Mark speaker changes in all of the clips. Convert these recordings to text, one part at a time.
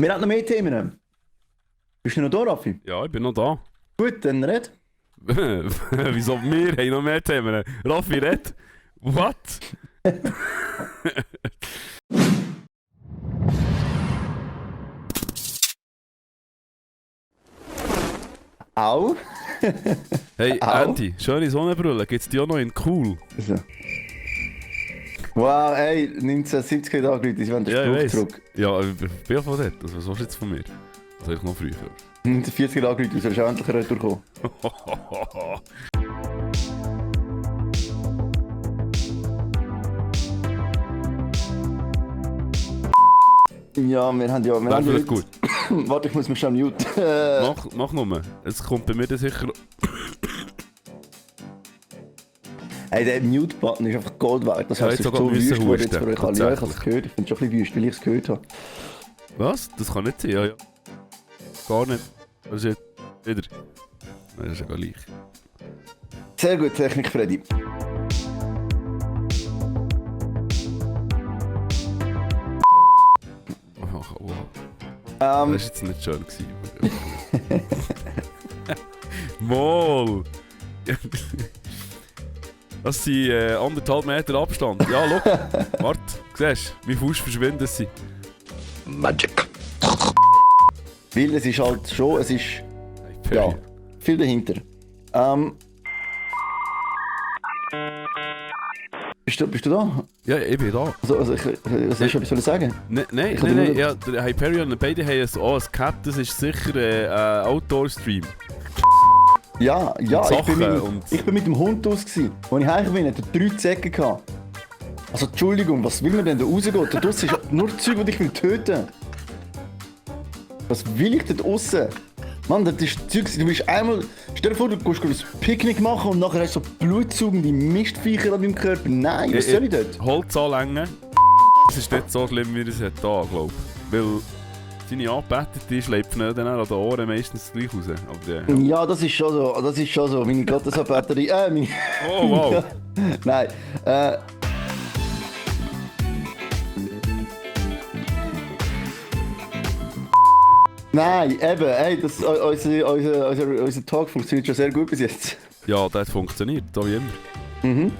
Speaker 1: Wir haben noch mehr Themen. Bist du noch da, Raffi?
Speaker 2: Ja, ich bin noch da.
Speaker 1: Gut, dann red.
Speaker 2: Wieso wir haben noch mehr Themen? Raffi, red. What?
Speaker 1: Au.
Speaker 2: Hey,
Speaker 1: Au.
Speaker 2: Andy, schöne Sonnenbrille. Gibt's die auch noch in cool?
Speaker 1: So. Wow, ey, 1970 hat angerufen, sie wollen den
Speaker 2: Ja,
Speaker 1: Spruch
Speaker 2: ich weiss.
Speaker 1: zurück.
Speaker 2: Ja, ich bin ja von dort. Was willst du jetzt von mir? Das habe ich noch früher.
Speaker 1: 1940 hat angerufen, du sollst auch endlich retour kommen. Ja, wir haben ja...
Speaker 2: Wäre vielleicht gut.
Speaker 1: Warte, ich muss mich schon muten.
Speaker 2: Mach nur. Es kommt bei mir dann sicher...
Speaker 1: Hey, der Mute-Button ist einfach Gold wert. Das
Speaker 2: Ja,
Speaker 1: heißt,
Speaker 2: jetzt
Speaker 1: es ist
Speaker 2: sogar
Speaker 1: so wüst
Speaker 2: müssen
Speaker 1: geworden jetzt
Speaker 2: husten,
Speaker 1: für euch alle. Ja, ich habe es
Speaker 2: tatsächlich.
Speaker 1: gehört. Ich finde es schon ein bisschen wüst, weil ich es gehört habe.
Speaker 2: Was? Das kann nicht sein, ja. Gar nicht. Das ist jetzt... Wieder. Nein, das ist ja gar gleich.
Speaker 1: Sehr gut, Technik, Freddy.
Speaker 2: Oh, wow. Das war jetzt nicht schön gewesen. Mol! Das sind 1,5 Meter Abstand. Ja, schau. Warte, siehst du, wie Fuß verschwinden sie.
Speaker 1: Magic. Weil es ist halt schon, es ist... Ja, viel dahinter. Bist du da?
Speaker 2: Ja, ich bin da.
Speaker 1: Also ich was hast du etwas sagen?
Speaker 2: Nein,
Speaker 1: Ich hab nur-
Speaker 2: ja, der Hyperion und beide haben ein Cap, das ist sicher ein Outdoor-Stream.
Speaker 1: Ja,
Speaker 2: Und
Speaker 1: ich bin mit dem Hund aus gsi. Als ich heim bin, hatte er 3 Zecken gehabt. Also Entschuldigung, was will man denn da rausgehen? Da draussen ist nur Zeug, das ich will töten. Was will ich da draussen? Mann, das ist Zeug, du bist einmal... Stell dir vor, du gehst ein Picknick machen und nachher hast du so blutsaugende Mistviecher an deinem Körper. Nein, was soll ich dort?
Speaker 2: Holz anlängen. Das ist nicht so schlimm, wie er es hat da, glaube ich. Weil seine Angebetete schlägt dann an den Ohren meistens gleich raus. Aber,
Speaker 1: Ja, das ist schon so. Das ist schon so. Meine Gottesabbatterie. Meine...
Speaker 2: Oh, wow.
Speaker 1: Nein. Nein, eben, ey, unser Talk funktioniert schon sehr gut bis jetzt.
Speaker 2: Ja, das hat funktioniert, so wie immer.
Speaker 1: Mhm.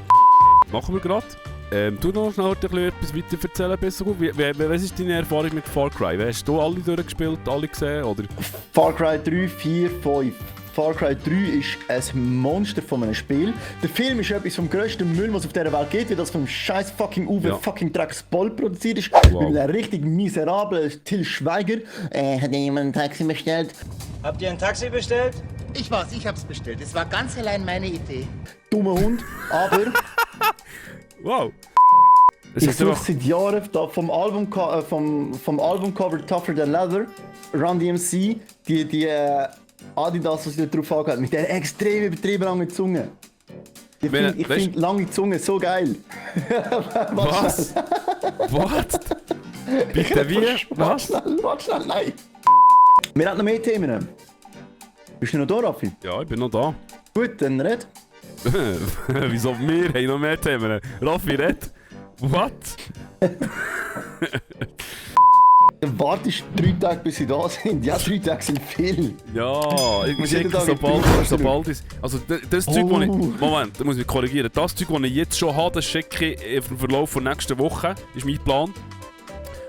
Speaker 2: Machen wir gerade. Du noch schnell etwas weiter erzählen, besser gut. Was ist deine Erfahrung mit Far Cry? Hast du alle durchgespielt, alle gesehen, oder?
Speaker 1: Far Cry 3, 4, 5. Far Cry 3 ist ein Monster von einem Spiel. Der Film ist etwas vom grössten Müll, was es auf dieser Welt gibt, weil das vom scheiß fucking Uwe
Speaker 2: Ja.
Speaker 1: fucking Drecksboll produziert ist.
Speaker 2: Wow.
Speaker 1: Weil ein richtig miserabler Till Schweiger hat jemand ein Taxi bestellt.
Speaker 3: Habt ihr ein Taxi bestellt?
Speaker 4: Ich war's, ich hab's bestellt. Es war ganz allein meine Idee.
Speaker 1: Dummer Hund, aber
Speaker 2: Wow! Es
Speaker 1: ich
Speaker 2: ist
Speaker 1: suche
Speaker 2: einfach...
Speaker 1: seit Jahren vom Albumcover Tougher Than Leather, Run DMC, die Adidas, was sie da drauf angeht, mit der extrem übertrieben langen Zunge. Ich
Speaker 2: Wenn-
Speaker 1: finde
Speaker 2: weißt-
Speaker 1: find lange Zunge so geil.
Speaker 2: Was? Was? Bitte wie? Was?
Speaker 1: Warte schnell, nein. Wir haben noch mehr Themen. Bist du noch da, Raffi?
Speaker 2: Ja, ich bin noch da.
Speaker 1: Gut, dann red.
Speaker 2: Wieso wir haben noch mehr Themen? Raffi, red. What?
Speaker 1: Dann wartest du 3 Tage, bis sie da sind. Ja, 3 Tage sind viel.
Speaker 2: Ja, ich muss
Speaker 1: jeden
Speaker 2: sagen,
Speaker 1: Tag in die
Speaker 2: sobald es... Also das Zeug, das ich...
Speaker 1: Oh.
Speaker 2: Moment, da muss ich mich korrigieren. Das Zeug, das ich jetzt schon habe, das schicke ich im Verlauf der nächsten Woche. Das ist mein Plan.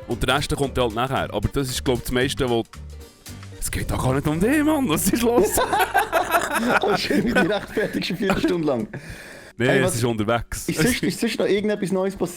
Speaker 2: Und der Rest kommt halt nachher. Aber das ist, glaube ich, das meiste, wo... Es geht doch gar nicht um dich, Mann. Was ist los?
Speaker 1: Oh, schön, wie die rechtfertigst 4 Stunden lang.
Speaker 2: Nein,
Speaker 1: Hey,
Speaker 2: es
Speaker 1: was-
Speaker 2: ist unterwegs.
Speaker 1: Ist sonst noch irgendetwas Neues passiert?